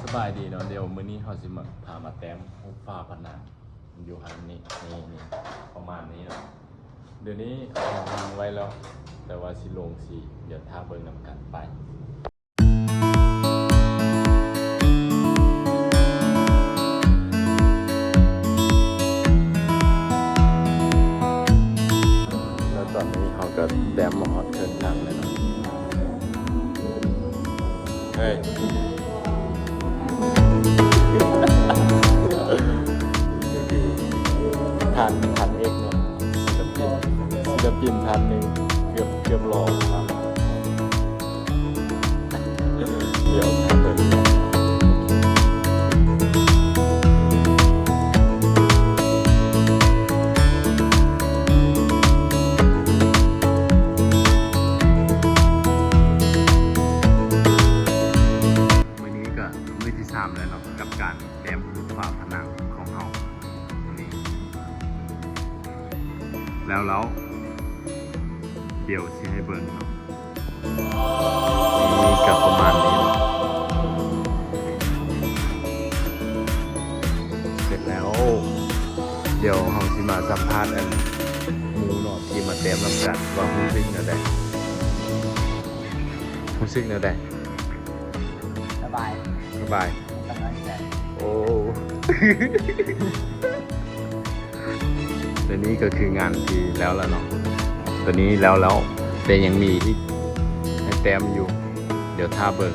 ສະບາຍດີເນາະ, ດຽວມື້ນີ້ເຮົາຊິມາ ພາມາແຕ້ມຮູບຝາຜະໜັງຢູ່ຫັ້ນນີ້ ນີ້ ນີ້ ປະມານນີ້ເນາະ. ດຽວນີ້ເອົາວາງໄວ້ແລ້ວ ແຕ່ວ່າຊິລົງສີ ດຽວຖ້າເບິ່ງນຳກັນໄປ. ແລ້ວຕອນນີ້ເຮົາກໍແຕ້ມມາຮອດເຄິ່ງທາງແລ້ວເນາະ. ເຮີ້ຍ ທ່ານ ທ່ານເອກເນາະ ສິລະປິນ ສິລະປິນທ່ານໜຶ່ງ ເກືອບ ເກືອບຫຼໍ່. ດຽວຖ້າເບິ່ງ ມື້ນີ້ກໍມື້ທີສາມແລ້ວເນາະ ກັບການແຕ້ມຮູບຝາຜະໜັງຂອງເຮົານີ້ ແລ້ວ ແລ້ວ ດຽວຊິໃຫ້ເບິ່ງເນາະ. ນີ້ກໍປະມານນີ້ເນາະ ເສັດແລ້ວ. ດຽວເຮົາຊິມາສຳພາດອັນໝູ່ເນາະ ທີ່ມາແຕ້ມນຳກັນວ່າຮູ້ສຶກແນວໃດ? ຮູ້ສຶກແນວໃດ? ສະບາຍ ສະບາຍ ກຳລັງໃຈ. ໂອ້ ແລະນີ້ກໍຄືງານທີ່ແລ້ວແລ້ວເນາະ ຕົວນີ້ແລ້ວແລ້ວ ແຕ່ຍັງມີອີກໃຫ້ແຕ້ມຢູ່ ດຽວຖ້າເບິ່ງ